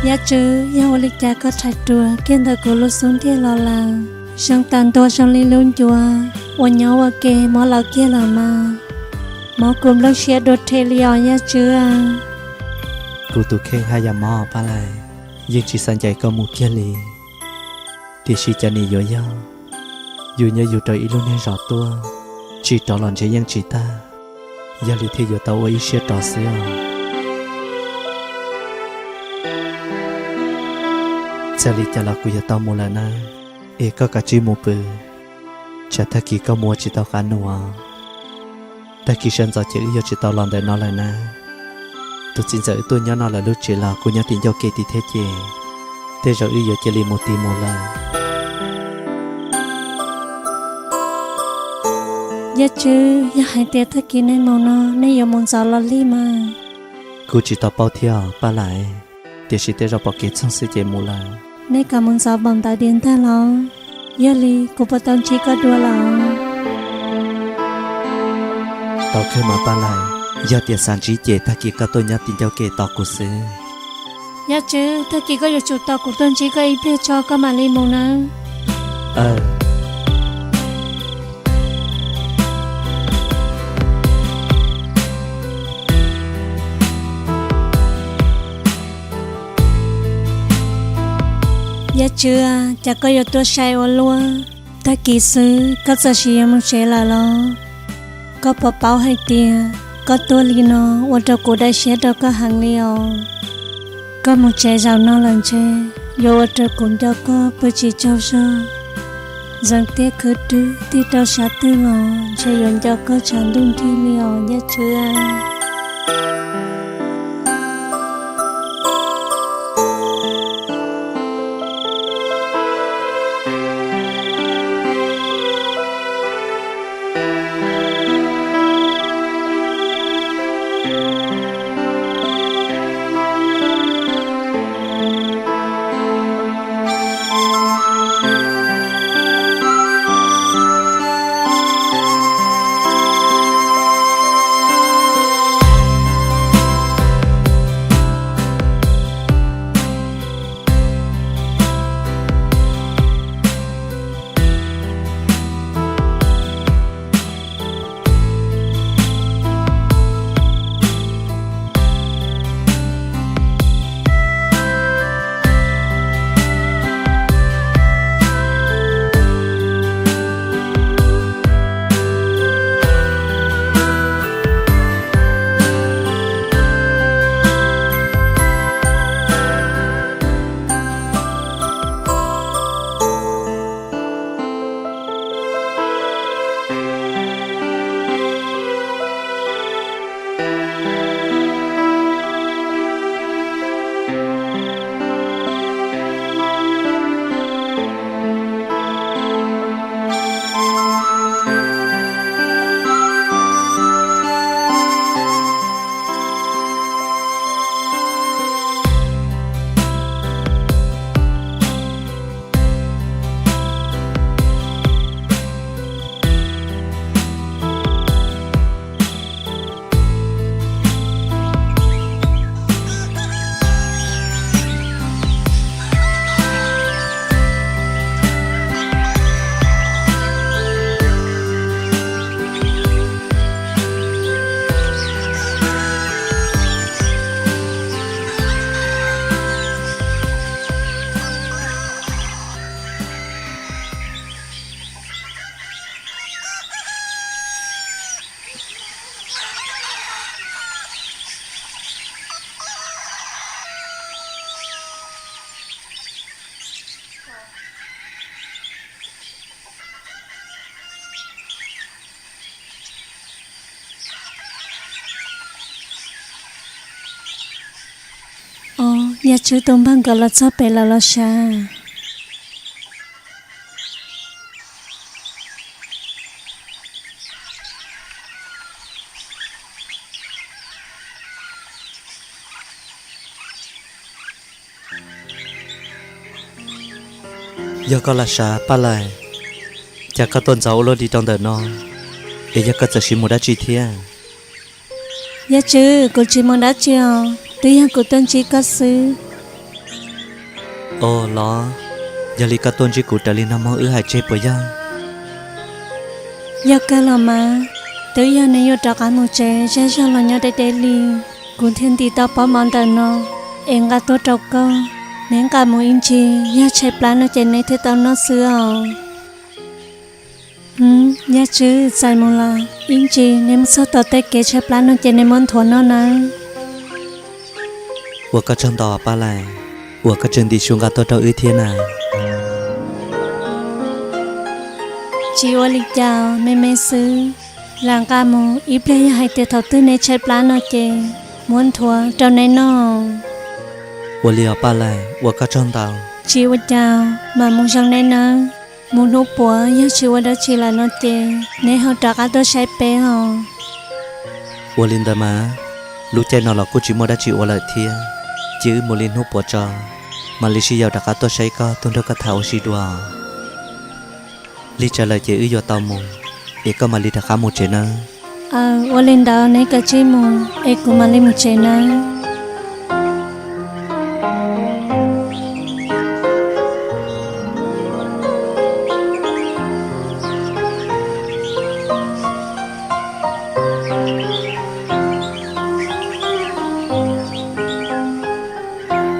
Yaj Tswb, yog ua li cas koj rhais ruas kiag ntawm kuv lub xub ntiag los lawm? Zoo tas ntua zoo li lub ncuav uas nyob ua ke mob lawv kiag lawm mas. Mob kuv nplooj siab dua rhe li os Yaj Tswb. Kuv tus kheej haj yam mob Paj Lais, yeej tsis xav ncaim koj mus kiag li. Tiam sis cas nim yuav yog, yus nyob yus rau ib lub niag zos tuaj, tsis rov los ntshe yeej tsis tag, yog li thiaj yuav tau ua ib siab rov xwb os. Txawm li cas los kuv yuav tau mus lawm na, es koj kav tsij mus pw, tsam tag kis koj mus ua tsis tau qab nus os. Tag kis sawv ntxov ces wb yuav tsis tau los ntawm no lawm na. Tus txiv ntxawm wb tuaj nyob no lawm lub tsev los kuj nyob tim ncauj ke tim thiab ces, tej zaum wb yuav cia li mus tim mus lawm. Yaj Tswb, yog hais tias tag kis nej mus no nej yuav mus ntxov los li mas? Kuv tsis tau paub thiab Paj Lais, tiam sis tej zaum pom kev txoog xwb ces mus lawm. Nej kam mus ntxov npaum ntawd tiag ntag los? Yog li kuv puas tau ntsib koj dua lawm? Tau kawg mas Paj Lais, yog tias xav ntsib ces tag kis koj tuaj nyob tim ncauj ke tos kuv xwb. Yaj Tswb, tag kis koj yuav tsum tos kuv tuaj ntsib koj ib pliag tso koj mam li mus nawb. Yaj Tswb, cas koj yuav tuaj sai ua luaj? Tag kis xwb koj txawm sim yuav mus tsev lawm los? Koj puas paub hais tias koj tuaj li no ua rau kuv dai siab rau koj heev li os. Koj mus tsev zaum no lawm ntshe yuav ua rau kuv nco koj pw tsis tsaug zog. Ntxeev tiaj khwv rwg tig rau sab twg los ntshe yuav nco koj tshav ntuj nrig li os Yaj Tswb. Os, Yaj Tswb tus npawg nkawd los txog pem lawm los sav? Yog koj los sav Paj Lais, cas koj tuaj ntxov ua luaj li rau ntawm no, es yog koj txawm sim mus dab tsi thiab? Yaj Tswb, kuv tsis mus dab tsi os, twb yog kuv tuaj ntsib koj xwb. Os los, yog li koj tuaj ntsib kuv raws li nag hmo wb hais tseg puas yog? Yog kawg los mas, twb yog neb yuav rov qab mus tsev, zej zog los nyob deb deb li, kuv thiaj ntim tau pob mov ntawm no es nqa tuaj rau koj. Neb nqa mus ib ntsis, yog tshaib plab no ces neb thiaj tau noj xwb os. Yaj Tswb, txais mus lawm, ib ntsis neb mus txog tom tej kev tshaib plab no ces neb muab nthuav noj nawb. Ua koj tsaug ntau Paj Laim, uas koj tseem ntim su nqa tuaj rau wb thiab na. Tsis ua li cas, me me xwb. Lam nqa mus ib pliag yog hais tias thaum twg neb tshaib plab no ces muab nthuav rau neb noj. Ua li os Paj Laim, ua koj tsaug ntau. Tsis ua cas, mam mus zoo neb nawb. Mus hnub puav yog tsis ua dab tsi lawm no ces neb ho rov qab tuaj saib peb os. Ua li ntawd mas, lub caij no los kuj tsis muaj dab tsi ua lawm thiab, cia wb mus li hnub puav tso, mam li sib yaum rov qab tuaj saib koj, tuaj nrog koj tham ua si dua. Lig tsawv lawm ces wb yuav tau mus, es koj mam li rov qab mus tsev nawb. Aw, ua li ntawd neb kav tsij mus es kuv mam li mus tsev nawb.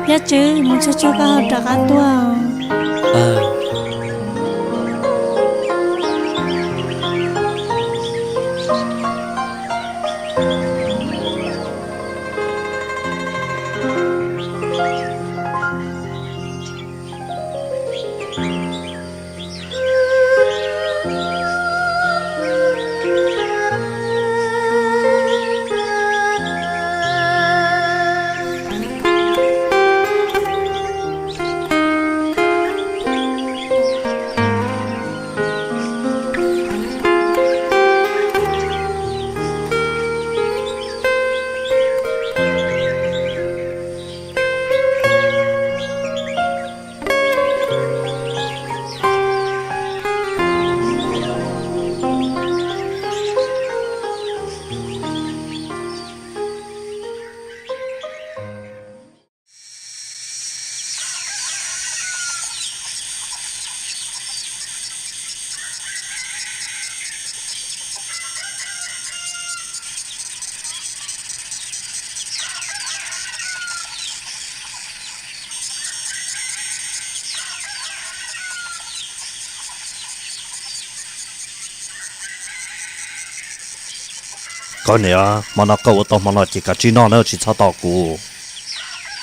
Yaj Tswb, mus tsuag tsuag koj ho rov qab tuaj. Koj niam, hmo no koj ua tau hmo no ces kav tsij noj nawb, tsis txhob tos kuv.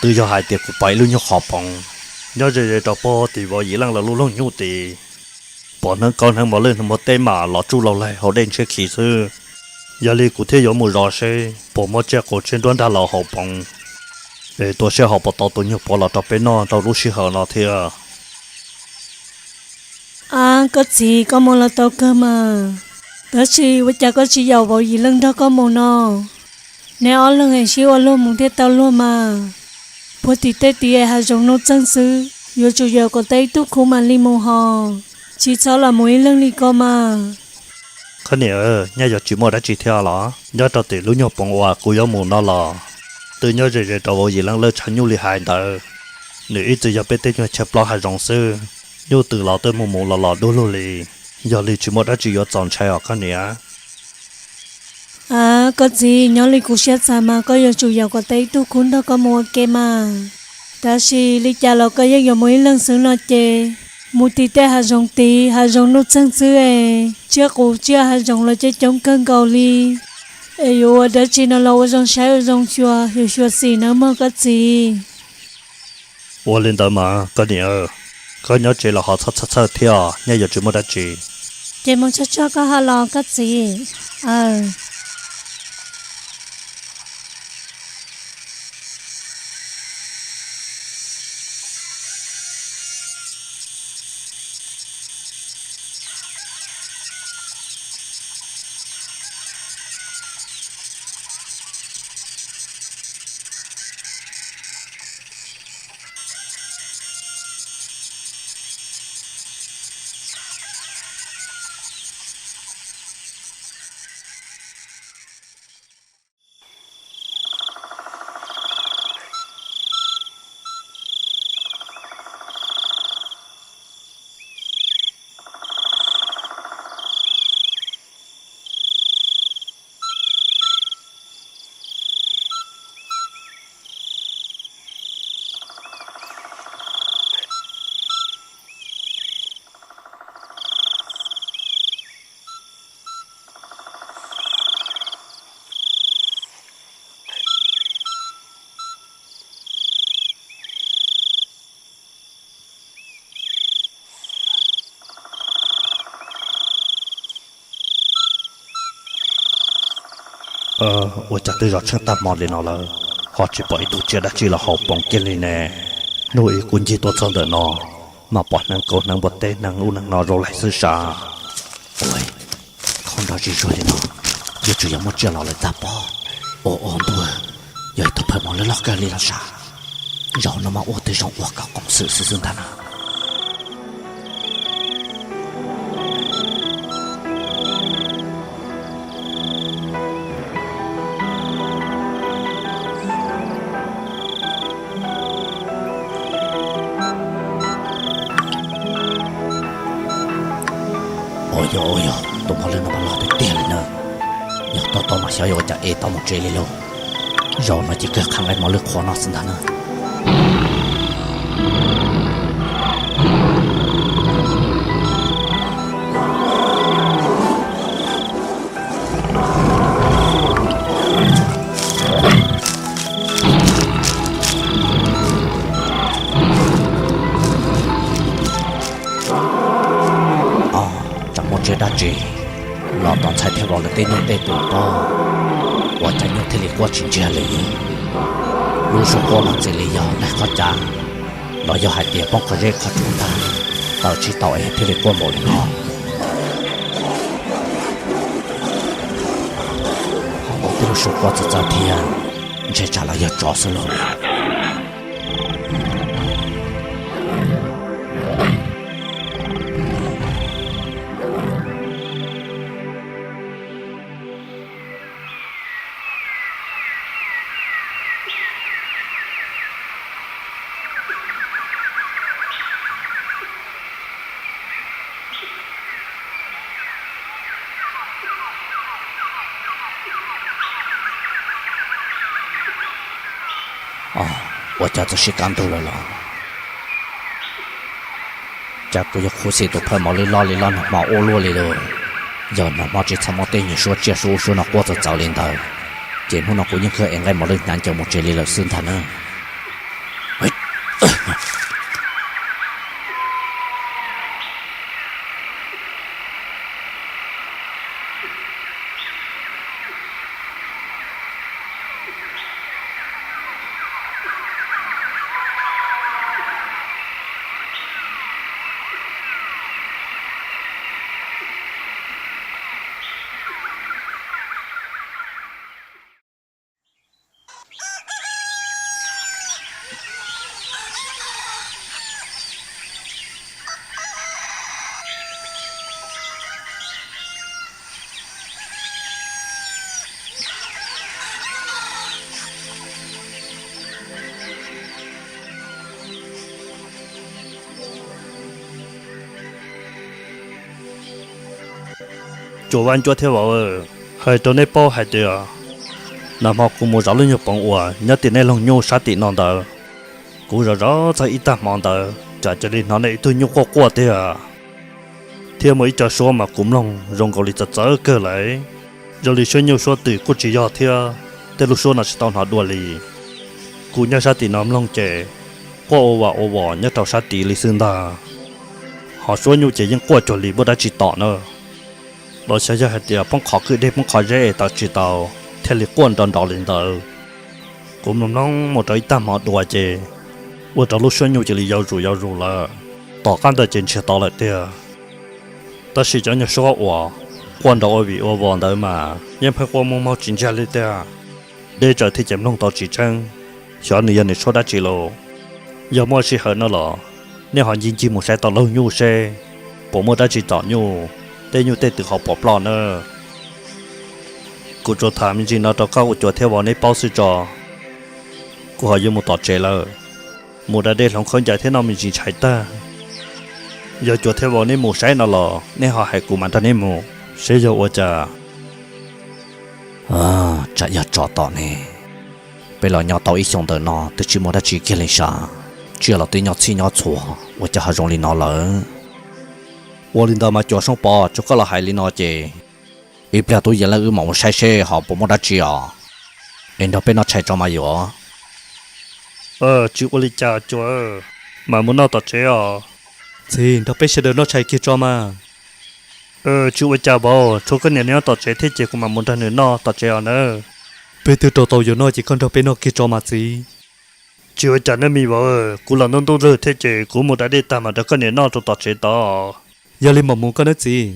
Twb yog hais tias kuv pom ib lub nyuag qhov poov nyob ze ze rau puag tim vauv Yim Leej lawv lub loog nyuj tid. Pom hneev kaub hneev mos lwj hneev muag teb mam los tsuj laug laig haus dej ntshiab khiv xwb. Yog li kuv thiaj yuav mus zov seb puas muaj tsiaj qus tsiaj nruab nrag los haus poov, es tua seb ho puas tau tus nyuag puav los rau peb noj rau lub sij hawm no thiab. Ab, koj txiv, koj mus los tau kawg mas, tab sis ua cas koj tsis yaum vauv Yim Leej nrog koj mus no? Neb ob leeg es sib ua luag mus thiaj tau luag mas. Puag tim tej tid es hav zoov nuj txeeg xwb, yuav tsum yaum kom tau ib tug khub mam li mus hos, tsis txhob los mus ib leeg li ko mas. Koj niam, nyaj yuav tsis muaj dab tsi thiab los? Nyob rau tim lub nyuag poov uas kuv yuav mus no los twb nyob ze ze rau vauv Yim Leej lawv tshav nyuj li hais ntawd. Nws ib txwm yog peb tej nyuag chaw plaub hav zoov xwb, nyuj twm los twb mus mus los los dub lug li, yog li tsis muaj dab tsi yuav txaus ntshai os koj niam. Ab, koj txiv, nyob li kuv siab xav mas koj yuav tsum yaum kom tau ib tug khub nrog koj mus ua ke mas. Tab sis li cas los koj yeej yuav mus ib leeg xwb no ces, mus tim tej hav zoov tid, hav zoov nuj txeeg xwb es tsiaj qus tsiaj hav zoov los coob coob kawg nkaus li. Es yuav ua dab tsi no los ua zoo saib ua zoo xyuas, xyuas xyuas xim nawb mog koj txiv. Ua li ntawd mas koj niam, koj nyob tsev los ho txhob txhawj txhawj thiab, nyaj yuav tsis muaj dab tsi. Ces mus tsuag tsuag koj ho los koj txiv. Aw. Ua cas twb zov tsheej tag hmo li no lawm ho tsis pom ib tug tsiaj dab tsi los haus poom kiag li ne? Hnub ib kuv ncig tuaj txog ntawm no, mas pom hneev kauv hneev npua teb hneev ub hneev no zoo laig xwb sav. Ua, khaub nrov zig zuag li no, yeej tseem yuav muaj tsiaj los lawm tag pob. Ua ua ntuj, yog ib tug phawj mos lwj loj kawg li los sav. Zaum no mas ua twb zoo ua kom qoom xwm xwb xwb ntag na. Ua yog ua yog tus mos lwj no mas loj tiag tiag li na. Yog tau tau mas xyov yuav ua cas es tau mus tsev li lauj. Zaum no ces kawg qha nqaij mos lwj qhuav no xwb ntag na. Tseem muaj tsiaj dab tsi los tom ntxhais thiab vauv lawv tej nyuj tej twm pob, ua cas nyuj thiaj li quaj tsis ntsiag li? Lub suab quaj mas ntxim li yog daig qhov cav, los yog hais tias poob qhov zeb qhov tsuas ntag, tawm tsis tau es thiaj li quaj npaum li no. Ho ua tej lub suab quaj txawv txawv thiab, ntshe tsam los yog tsov xwb lauj. Ua cas txawm sib qab ntug lawm los? Cas kuv yuav khuv xim tus phawj mos lwj loj li loj nag hmo ua luaj li lauj. Yog nag hmo tsis txhob muaj tej nyuag suab tsiaj suab ub suab no quaj txawv txawv li ntawd, ces hnub no kuv yeej kawg ev nqaij mos lwj hnyav ncaws mus tsev li lawm xwb ntag na. Tsuas Vaj Ncuab thiab vauv, hais rau nej paub hais tias, nag hmo kuv mus zov lub nyuag poov uas nyob tim nej loog nyuj sab tim no ntawd, kuv zov zov txog ib tag hmo ntawd cas cia li hnov nej ib tug nyuj quaj quaj tiag, thiab muaj ib co suab mas kuv mloog zoo nkaus li txawv txawv kawg lawm, zoo li suab nyuj suab twm kuj tsis yog thiab, tej lub suab no tsis tau hnov dua li. Kuv nyob sab tim no mloog ces quaj ua vam ua vos nyob rau sab tid li xwb ntag. Ho suab nyuj ces yeej quaj cuag li muaj dab tsi tom na. Los xyov yog hais tias poob qhov kwj deg poob qhov zeb es tawm tsis tau thiaj li quaj nrov nrov li ntawd. Kuv mloog mloog mus rau ib tag hmo dua ces ua rau lub suab nyuj cia li yau zus yau zus lawm. Tom qab ntawd ces ntsiag to lawm tiag. Tab sis cov nyuag suab uas quaj nrov ua vim ua vos ntawd mas yeej pheej quaj muaj mob tsis ntsiag li tiag. Deb tsawv thiab ces mloog tau tsis tseeb, xyov nws yog nws suab dab tsi lauj. Yog muaj sij hawm no los nej ho ncig ncig mus saib tau laug nyuj seb puas muaj dab tsi tom nyuj, tej nyuj tej twm ho puas ploj na. Kuv tsuas tham me ntsis no rau koj ua cuav thiab vauv neb paub xwb tso. Kuv ho yuav mus tom tsev lawm, mus da dej hloov khaub ncaws thiab noj me ntsis ntshai tag. Yog cuav thiab vauv neb mus saib no los nej ho hais kuv mam nrog neb mus, seb yog ua cas. Tsam yog tsov tom ne. Peb los nyob tau ib xyoos ntawm no twb tsis muaj dab tsi kiag li sav, tsiaj los twb nyob txhij nyob txhua, ua cas ho zoo li no lawm? Ua li ntawd mas cuav Soob Pov, tsuas koj los hais li no ces ib pliag tub Yaj Leej wb mam mus saib seb ho puas muaj dab tsi os. Es nrog peb noj tshais tso mas yuav. Tsis ua li cas cuav, mam mus noj tom tsev os. Txiv, nrog peb sawv daws noj tshais kiag tso mas. Tsis ua cas vauv, tshuav koj niam nyob tom tsev thiab ces kuv mam mus nrog nws noj tom tsev os nawb. Peb twb rau tau yuav noj ces koj nrog peb noj kiag tso mas txiv. Tsis ua cas nawb me vauv, kuv los ntuj ntuj lawg thiab ces kuv mus da dej tag mam nrog koj niam noj rau tom tsev tod. Yog li mam mus koj nawb txiv.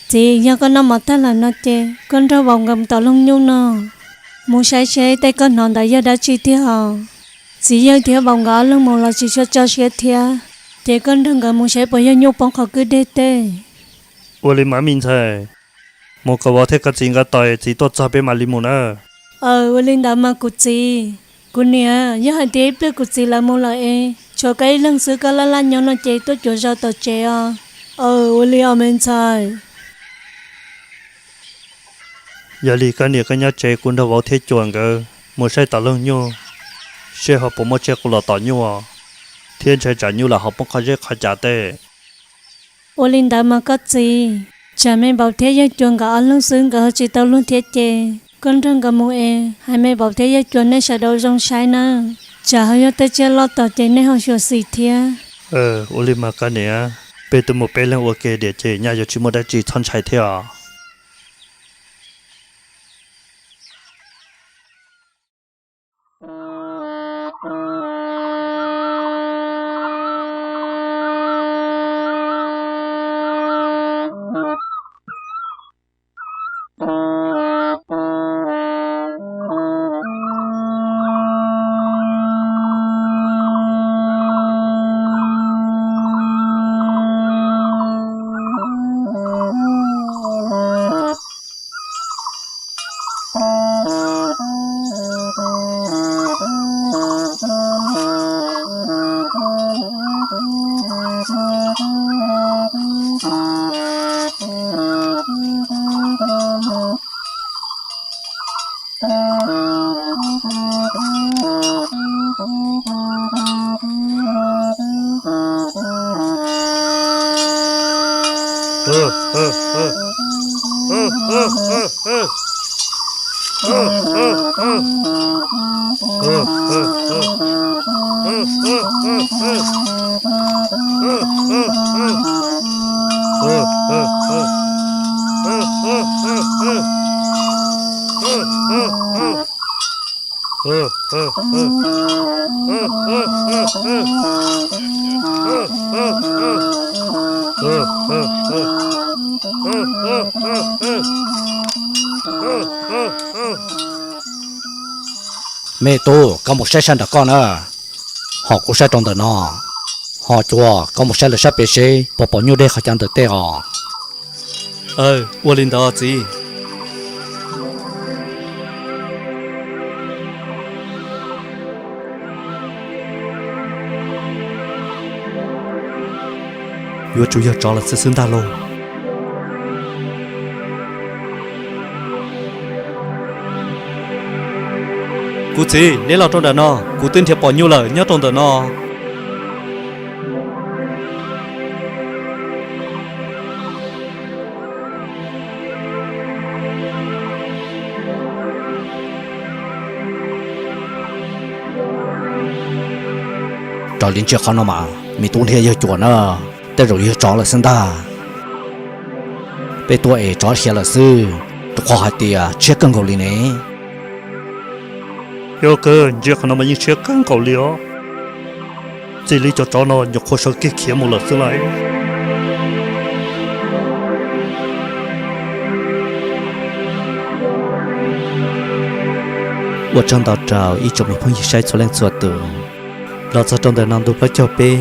Txiv, yog koj noj mov tag lawm no ces koj nrog vauv nkawd mus tom loog nyuj no, mus saib seb tej koj hnov ntawd yog dab tsi tiag os. Txiv yawg thiab vauv nkawd ob leeg mus los tsis tshua tso siab thiab, ces koj nrog nkawd mus saib puas yog nyuj poob qhov kwj deg tej. Ua li mas me ntxhais, mus kom vauv thiab koj txiv nkawd tos, txiv tuaj txog peb mam li mus na. Aws, ua li ntawd mas kuv txiv. Kuv niam, yog hais tias ib pliag kuv txiv lawv mus lawm es tshuav koj ib leeg xwb, koj laj laj nyob no ces tuaj cuav zos tom tsev os. Aws, ua li os me ntxhais. Yog li koj niam koj nyob tsev, kuv nrog vauv thiab cuas nkawd mus saib tom loog nyuj, seb ho puas muaj tsiaj qus los tom nyuj thiab ntshai tsam nyuj lawm ho poob qhov zeb qhov cav tej. Ua li ntawd mas koj txiv, tsam me vauv thiab yawg cuas nkawd ob leeg xwb nkawd ho tsis tau luag thiab ces koj nrog nkawd mus es hais me vauv thiab yawg cuas nej sawv daws zoo saib nawb, tsam ho yog tej tsiaj loj tom ces nej ho xyuam xim thiab. Ua li mas koj niam, peb twb mus peb leeg ua ke diam ces nyaj yuav tsis muaj dab tsi txhob ntshai thiab os. Me tub, koj mus saib sab nram koj na, ho kuv saib rau ntawm no, ho cuas koj mus saib lawv sab pem seb puas pom nyuj dej qhov cav ntawm tej os. Ua li ntawd txiv. Yuav tsum yog tsov lawm xwb xwb ntag lauj. Kuv txiv, neb los rau nram no, kuv twb nrhiav pom nyuj lawm nyob rau ntawm no. Raws li ntsia qhov no mas me tub thiab yawg cuas na, tej zaum yog tsov lawm xwb ntag. Peb tuaj es tsov khiav lawm xwb, rau qhov hais tias tshiab kawg nkaus li ne. Yog kawg, ntsia qhov no mas yeej tshiab kawg nkaus li os. Txij li cov tsov no nyuam qhuav sawv kiag khiav mus lawm xwb lauj. Ua tsaug ntau rau ib tsoom me phooj ywg saib txhua leej txhua tus. Los txog rau ntawm no ntu plaub caug peb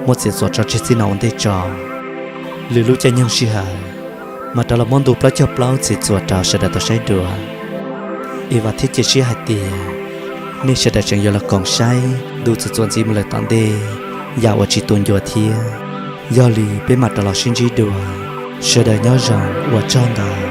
muab txiav txuas tso tseg txij no ua ntej tso. Lwm lub caij nyoog sij hawm mam rov los muab ntu plaub caug plaub txiav txuas rau sawv daws tau saib dua. Es vam thiab cia siab hais tias nej sawv daws tseem yuav los koom saib ntu txuas txuas ntxiv mus lawm tom ntej yam uas tsis tu ncua thiab. Yog li peb mam rov los sib ntsib dua Sawv daws nyob zoo, ua tsaug ntau.